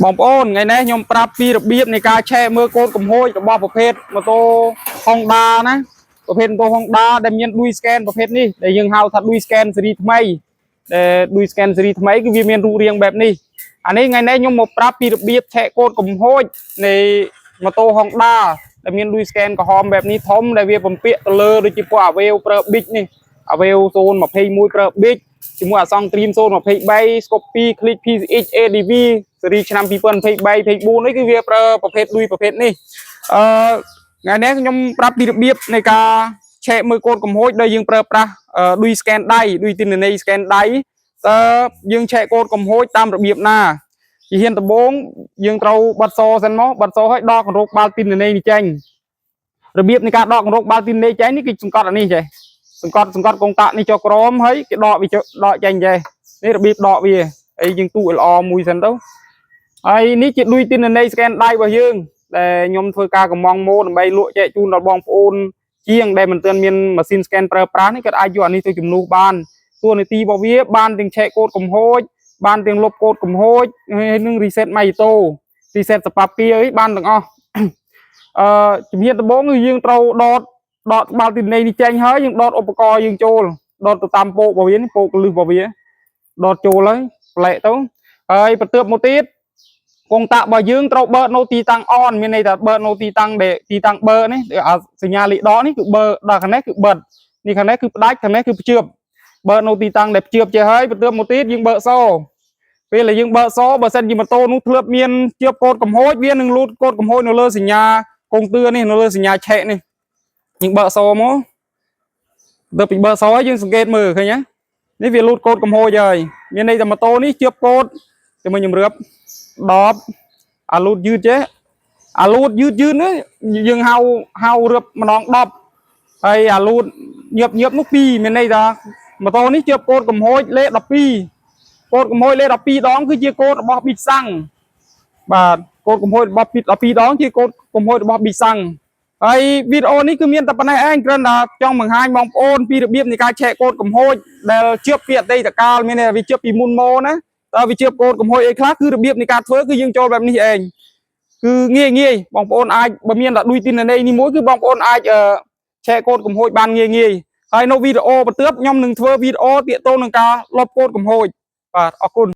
បងប្អូនថ្ងៃនេះខ្ញុំប្រាប់ពីរបៀបនៃការឆែកមើលកូដកំហួចរបស់ប្រភេទម៉ូតូ Honda ណាប្រភេទម៉ូតូ Honda ដែលមានឌុយ scan ប្រភេទនេះដែលយើងហៅថាឌុយ scan ស៊េរីថ្មីដែលឌុយ scan ស៊េរីថ្មីគឺវាមានរូបរាងបែបនេះអានេះថ្ងៃនេះខ្ញុំមកប្រាប់ពីរបៀបឆែកកូដកំហួចនៃម៉ូតូ Honda ដែលមានឌុយ scan ក្រហមបែបនេះធំដែលវាបំពាក់ទៅលើដូចជាពួកអាវេវប្រើ Big នេះអាវេវ021ប្រើ Big ជាមួយអាសង់ Dream 023 Scoopy Click PCX ADV ស៊េរីឆ្នាំ2023 24នេះគឺវាប្រើប្រភេទឌុយប្រភេទនេះអឺថ្ងៃនេះខ្ញុំប្រាប់ពីរបៀបនៃការឆែកមើលកូដកំហួចដែលយើងប្រើប្រាស់ឌុយ scan ដៃឌុយទិន្នន័យ scan ដៃតើយើងឆែកកូដកំហួចតាមរបៀបណាជាហ៊ានដំបូងយើងត្រូវបិទសសិនមកបិទសឲ្យដកគម្រោងបាល់ទិន្នន័យនេះចេញរបៀបនៃការដកគម្រោងបាល់ទិន្នន័យចេញនេះគឺសង្កត់អានេះចេះសង្កត់សង្កត់កុងតាក់នេះចុះក្រោមហើយគេដកវាដកចេញចេះនេះរបៀបដកវាហើយយើងទូឲ្យល្អមួយសិនទៅហើយនេះជាឌុយទិន្នន័យ scan ដៃរបស់យើងដែលខ្ញុំធ្វើការកំងម៉ូដើម្បីលក់ចែកជូនដល់បងប្អូនជាងដែលមិនទាន់មានម៉ាស៊ីន scan ប្រើប្រាស់នេះគាត់អាចយកអានេះទៅជំនួសបានតួនាទីរបស់វាបានទាំងឆែកកូដកំហូចបានទាំងលុបកូដកំហូចហើយនឹង reset ម៉ៃតូ reset សប៉ាពីអីបានទាំងអស់ អឺជំហានដំបូងគឺយើងត្រូវដតដកក្បាលទិន្នន័យនេះចេញហើយយើងដតឧបករណ៍យើងចូលដតទៅតាមពោករបស់វានេះពោកលឹះរបស់វាដតចូលហើយប្លែកទៅហើយបន្ទាប់មកទៀតកុងតាក់របស់យើងត្រូវបើកនៅទីតាំង on មានន័យថាបើកនៅទីតាំងដែលទីតាំងបើនេះអាសញ្ញាលេខដកនេះគឺបើដល់ខាងនេះគឺបិទនេះខាងនេះគឺផ្ដាច់ខាងនេះគឺភ្ជាប់បើកនៅទីតាំងដែលភ្ជាប់ចេះហើយបន្ទាប់មកទៀតយើងបើកសពេលដែលយើងបើកសបើសិនជាម៉ូតូនោះធ្លាប់មានជាប់កូដកំហូចវានឹងលូតកូដកំហូចនៅលើសញ្ញាកុងទឿនេះនៅលើសញ្ញាឆែកនេះយើងបើកសមកទៅពីបើកសហើយយើងសង្កេតមើលឃើញទេនេះវាលូតកូដកំហូចហើយមានន័យថាម៉ូតូនេះជាប់កូដតែមកខ្ញុំរៀប10អាលូតយឺតចេះអាលូតយឺតយឺតនេះយើងហៅហៅរៀបម្ដង10ហើយអាលូតញៀបញៀបនោះ2មានន័យថាម៉ូតូនេះជាប់កូដកំហូចលេខ12កូដកំហូចលេខ12ដងគឺជាកូដរបស់ប៊ីសាំងបាទកូដកំហូចរបស់12ដងជាកូដកំហូចរបស់ប៊ីសាំងហើយវីដេអូនេះគឺមានតែប៉ុណ្ណេះឯងគ្រាន់តែចង់បង្ហាញបងប្អូនពីរបៀបនៃការឆែកកូដកំហូចដែលជាប់ពីអតីតកាលមានន័យថាវាជាប់ពីមុនមកណាតើវាជាប់កូដកំហូចអីខ្លះគឺរបៀបនៃការធ្វើគឺយើងចូលបែបនេះឯងគឺងាយងាយបងប្អូនអាចបើមានតែឌុយទិន្នន័យនេះមួយគឺបងប្អូនអាចអឺឆែកកូដកំហូចបានងាយងាយហើយនៅវីដេអូបន្ទាប់ខ្ញុំនឹងធ្វើវីដេអូទាក់ទងនឹងការលុបកូដកំហូចបាទអរគុណ។